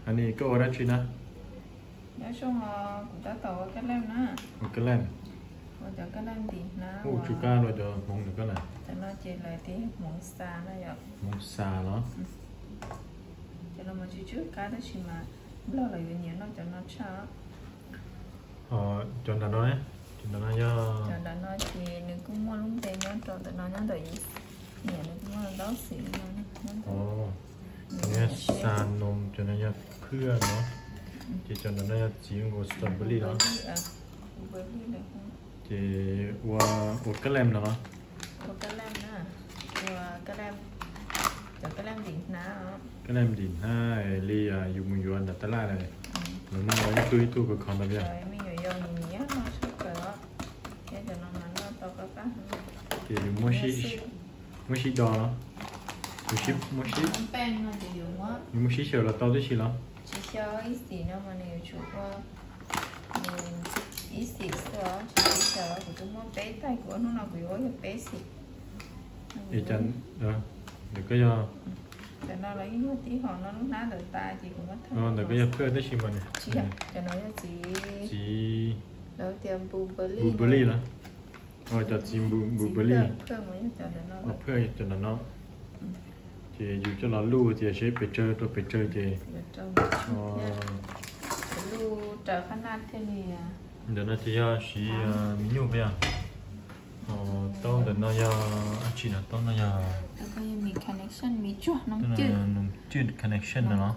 Anis, koj ua dab tsi na? Nyob zoo os, kuv tab tom ua kab lem na. Ua kab lem? Ua cov kab lem ntim hnab. Ua tsis kab los cov hmoov ntawm koj na. Cov no ces lawv tias hmoov xa no yom. Hmoov xa los? Cov no mas tsis tshua kab tab sis mas Nplog lawv yuav nyiam noj cov no tshaj. Cov nram no, cov nram no yog, cov nram no ces nws kuj muaj lub npe nyob rau ntawm no, nyob ntawm yus niam nws kuj muaj ntau xim li no. Nws yog xa noom, cov no yog phwj no, ces cov nram no yog txiv nkaus strawberry los. Ces ua, ua kab lem no los? Ua kab lem na, ua kab lem, cov kab lem ntim hnab. Kab lem ntim hnab li yus mus yuav nram tab laj na, nws muaj ib tug ib tug khov kho ntawd. Me nyuam yaus nws nyiam noj tshaj plaws os. Thiab cov no mas noj tau qab qab. Ces yus muab sib do los? Yus muab sib, yus muab sib xyaw los tau tib si los? Tsis xyaw, ib xim no mas nws yuav tsum ua ib xim xwb os, tsis xyaw. Kuv twb muab peb taig, kuv ua hnub no kuv yuav ua yog peb xim. Ntawm koj yog, cov no los yeej yog tib hom no, lub hnab ntawd tas ces kuv muab thawj. Ntawm koj yog phwj tab sis mas nws, cov no yog txiv, txiv, lawv tias blueberry los? Cov txiv blueberry, phwj cov nram no. Ces yus coj los luj tias seb pes tsawg rau pes tsawg ces, luj raws qab naj thiaj li. Ntawm no ces yog siv me nyuj peb yog. Taub ntawm no yog dab tsi no? Taub no yog, noom cwj carnation no los?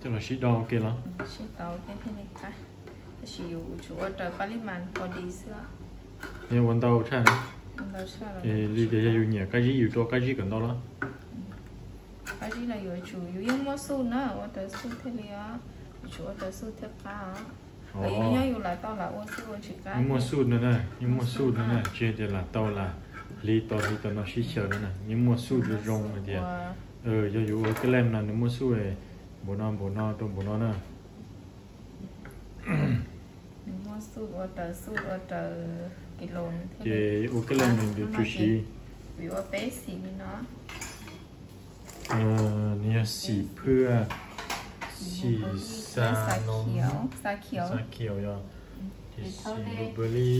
Coj los sib do ua ke los? Sib do ua ke thiaj li qab. Tab sis yus tsum ua raws pab lib mas pov dis xwb. Yog ua ntau tshaj na, li tias yog yus nyiam qab zib yus rau qab zib kom ntau los? Qab zib los yuav tsum yus yeej muaj xuj na, ua raws xuj thiaj li os. Yus tsum ua raws xuj thiaj qab os. Yeej nyob yus lam tau lam ua xwb, ua tsis qab. Yeej muaj xuj no na, yeej muaj xuj no na, tsis hais tias lam tau lam hliv tau hliv tau no sib xyaw no na, yeej muaj xuj zoo zoo hais tias yog yus ua kab lem no nws muaj xuj npaum no npaum no rau npaum no na. Ces ua kab lem nws tsuas siv, nws yog xim phwj, xim xa, xa khiav yog, ces xim blueberry.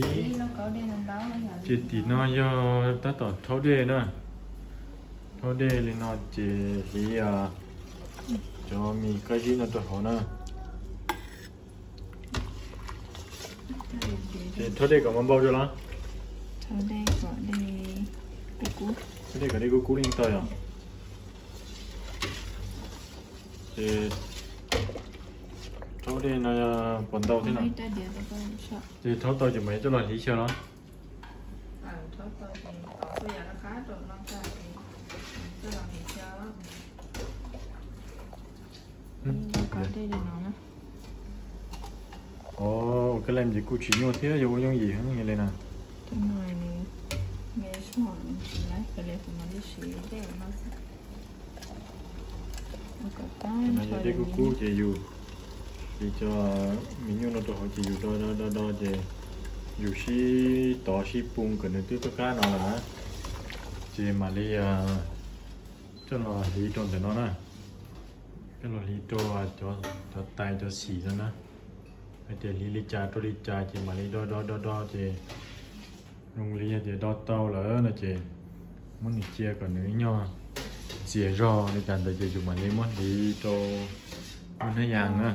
Ces tim no yog tab tom thaub dej na. Thaub dej li no ces hliv cov mis qab zib no rau hauv na. Ces thaub dej kom npau npau rau los? Thaub dej kom dej kub kub li tau yom. Ces thaub dej no yog puas ntau thiab no? Ces thaub tau ces mam coj los hliv xyaw los? Ua kab lem ces kuj tsis nyuaj thiab, yog ua yooj yim heev li na. Yog dej kub kub ces yus hliv cov me nyuj no rau hauv ces yus do do do do ces yus sib tov sib poo kom nws twb qab qab no lawm na, ces mam li coj los hliv rau ntawm no na. Coj los hliv rau cov tais cov xim no na. Hais tias hliv li cas rau li cas ces mam li do do do do ces zoo li hais tias do tau lawm no ces muab nws cia kom nws ib nyuag txias zog li cas ntawd ces yus mam li muab hliv rau lub hnab yas na.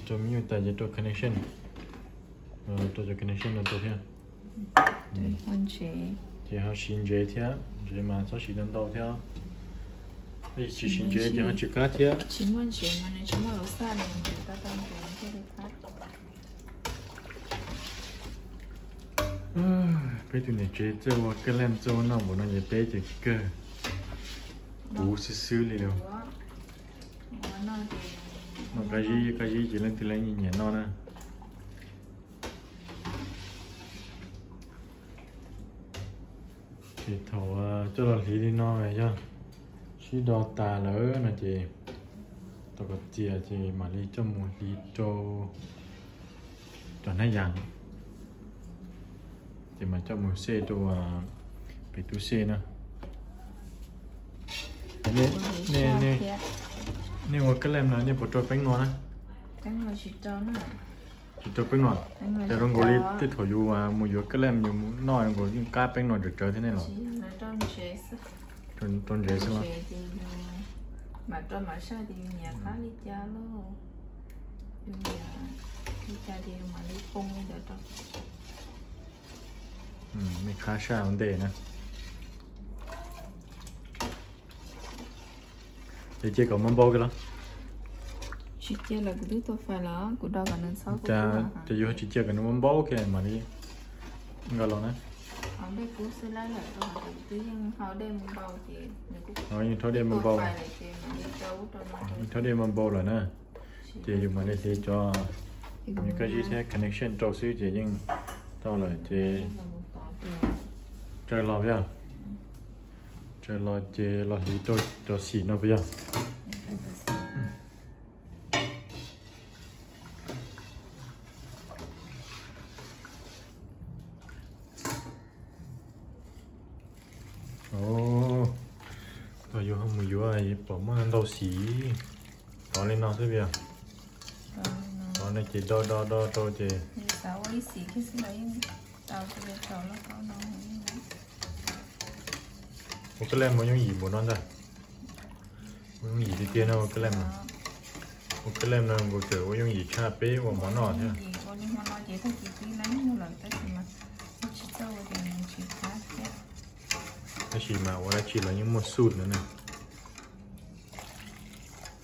Rau me nyuj tas ces rau carnation, rau cov carnation no rau thiab. Ces ho siv ntsev thiab, ntsev mas txhob siv ntau ntau thiab. Tsis siv ntsev ces ho tsis qab thiab. Peb tus niam tsev txawj ua kab lem txawj ua noj npaum no ces peb ces kawg puv xwb xwb li lawm. Noj qab zib qab zib ces leej twg leej nyiam noj na. Ces thaum coj los hliv li no yog sib do tas lawm no ces tau kom txias ces mam li coj mus hliv rau Cov hnab yas ces mas coj mus xej rau pem tub xej na. Nej ua kab lem no nej puas rau peeb no na? Tsis rau peeb no. Ces zoo nkaus li tej thaum yus mus yuav kab lem yus mus noj zoo nkaus yeej qab peeb no rawv rawv thiab nej los? Rau ntsev xwb los? Nej qab saj ua ntej na. Ces cia kom npau npau kiag los? Tsis cia lawm, kuv twb tua fais lawm, kuv do kom nws txhob kub. Ces yus tsis cia kom nws npau npau kiag mam li nqa los na. Yeej rhaub dej npau npau, yeej rhaub dej npau npau lawm na. Ces yus mam li hliv cov, yus kab zib thiab connection rau xwb ces yeej tau lawm ces tsaws los yog, tsaws los ces los hliv rau cov xim no puas yog? Thaum yus ho mus yuav pom muaj ntau xim, tov li no xwb yog? Tov no ces do do do rau ces ua kab lem mus yooj yim npaum no ntag. Ua yooj yim tiag tiag no ua kab lem no. Ua kab lem no nkaus txawm ua yooj yim tshaj peb ua mov noj thiab. Tab sis mas ua dab tsi los yeej muaj xub no na.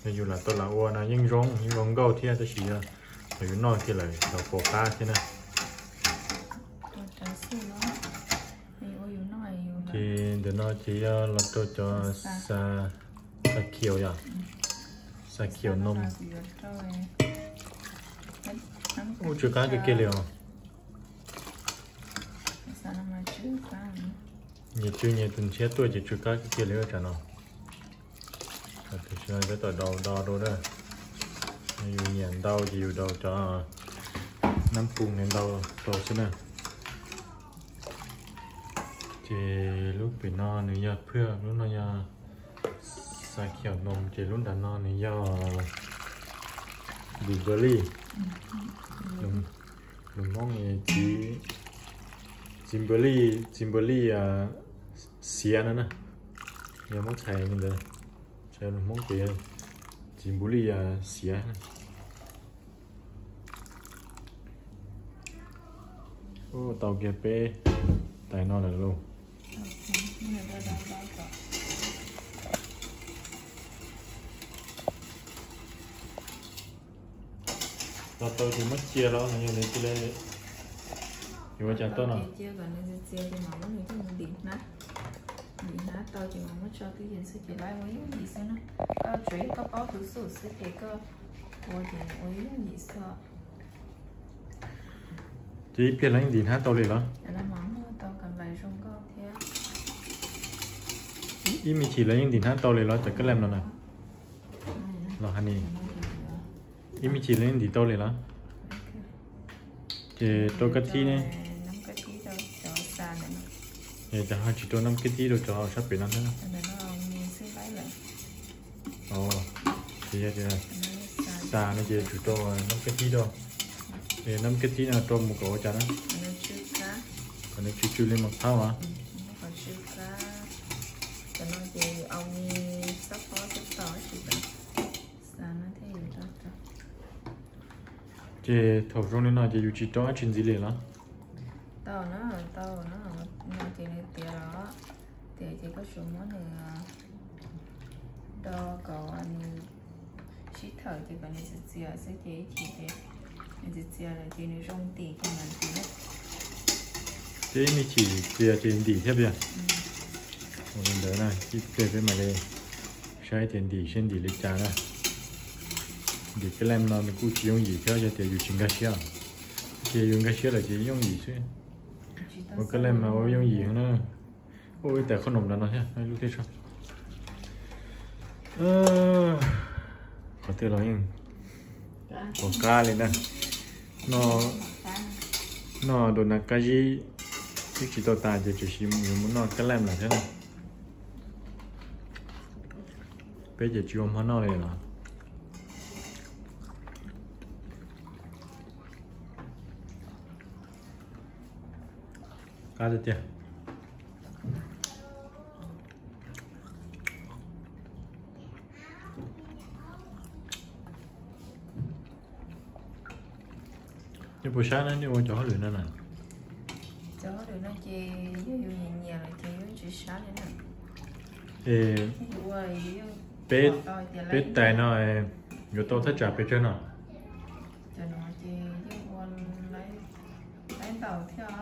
Yog yus lam tau lam ua no yeej zoo, yeej zoo nkauj thiab tab sis yog thaum yus noj kiag lawm los pom qab thiab na. Ces ntawm no ces yog los rau cov xa khiaus yom, xa khiaus no. Ub, tsw qab kiag kiag li os. Nyias tsw nyias tus ntshiab tuaj ces tsw qab kiag kiag li tsam no. Tam sim no peb tau daus do rau na. Yus nyiam ntau ces yus daus cov nab pum ntau rau xwb na. Ces lub pem no nws yog phwj, lub no yog xa khiaus no, ces lub nram no nws yog blueberry. Lus Hmoob txiv, txiv npawg lij, txiv npawg lij xiav no na. Yog muab txhais li ntawd, txhais lus Hmoob ces txiv npawg lij xiav. Ub, tau kiag peb tais no lawm lauj. Los tau ces muab cia los yog li, yuav ua cas tau no? Cia kom nws txias txias ces mam muab nws coj mus ntim hnab. Ntim hnab tau ces mam muab tso twj ywm xwb ces lawv ua yooj yim xwb na. Koj tsuav koj paub tus xub xwb ces koj ua ces ua yooj yim xwb. Ces ib pliag lawv yeej ntim hnab tau li los? Ib me chim lawv yeej ntim hnab tau li los cov kab lem no na? Los hais ni, ib me chim lawv yeej ntim tau li los? Ces rau kab thib ne? Es cov ho tsis rau nab kab thib rau cov sab pem no thiab? Os, ces yog tias xas no ces tsum rau nab kab thib rau. Es nab kab thib no rau mus kom ua cas na? Kom nws tsw tsw li mas phab mas. Ces thaum zoo li no ces yus tsis rau dab tsi ntxiv li los? Tau na, tau na, no ces nws tiav los, tiav ces koj tsuas muab nws do kom nws sib thawm ces kom nws txias txias xwb ces ib chim ces nws txias txias lawm ces nws zoo ntim ces mam ntim. Ces ib me chim txias ces ntim thiab tiag. Ua li ntawd na, ib pliag peb mam li saib tias ntim seb ntim li cas na. Ntim kab lem no nws kuj tsis yooj yim thiab yog tias yus tsis nkag siab. Ces yus nkag siab lawm ces yooj yim xwb. Ua kab lem mas ua yooj yim na. Ua ib tais qhob noom ntawd no thiab, ib lub thiab tso. Qhov twg los yeej pom qab li na. No Noj dua nas kab zib twb tsis tau tas ces tseem yuav mus noj kab laj lawm thiab no. Peb ces tsis ua hmo noj li los. Qab tiag tiag. Nej puas sab na, nej ua cov hauj lwm no na? Cov hauj lwm no ces yog yus nyiam nyiam lawm ces yeej tsis sab li na. Es peb tais no yuav tau thaj tsam pes tsawg no? Cov no ces yeej ua laib ntaus thiab.